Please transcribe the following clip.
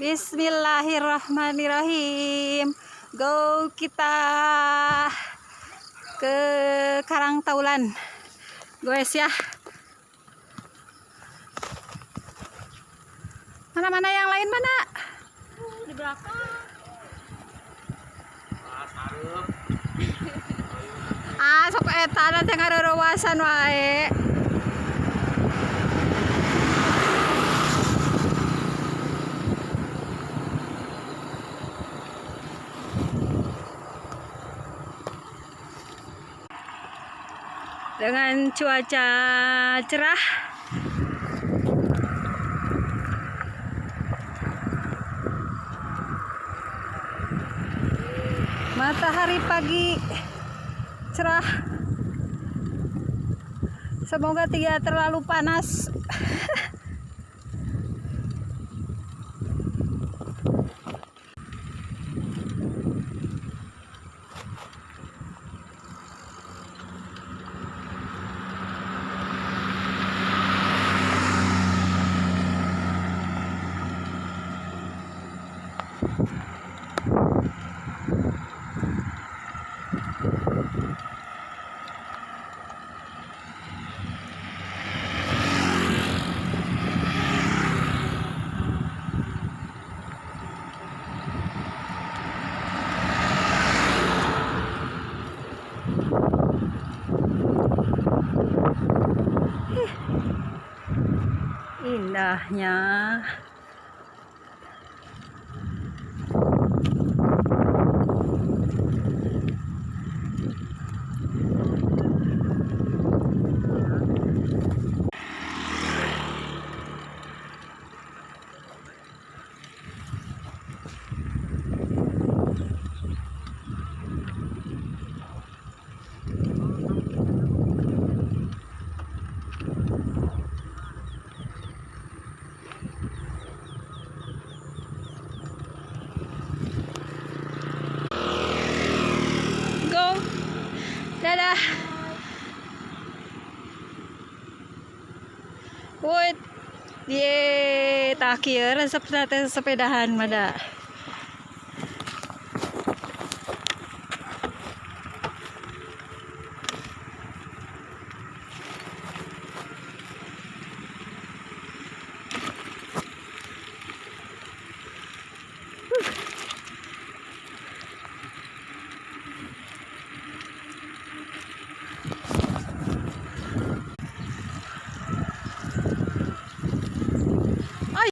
Bismillahirrahmanirrahim. Go kita ke Karangtaulan. Guys ya. Mana-mana yang lain mana? Di belakang. Ah, sok eta na teh ngarerewasan wae. Dengan cuaca cerah, matahari pagi cerah. Semoga tidak terlalu panas. Indahnya. Go. Dadah. Wait. Ye, tah kieu resep teh sepedahan mah da.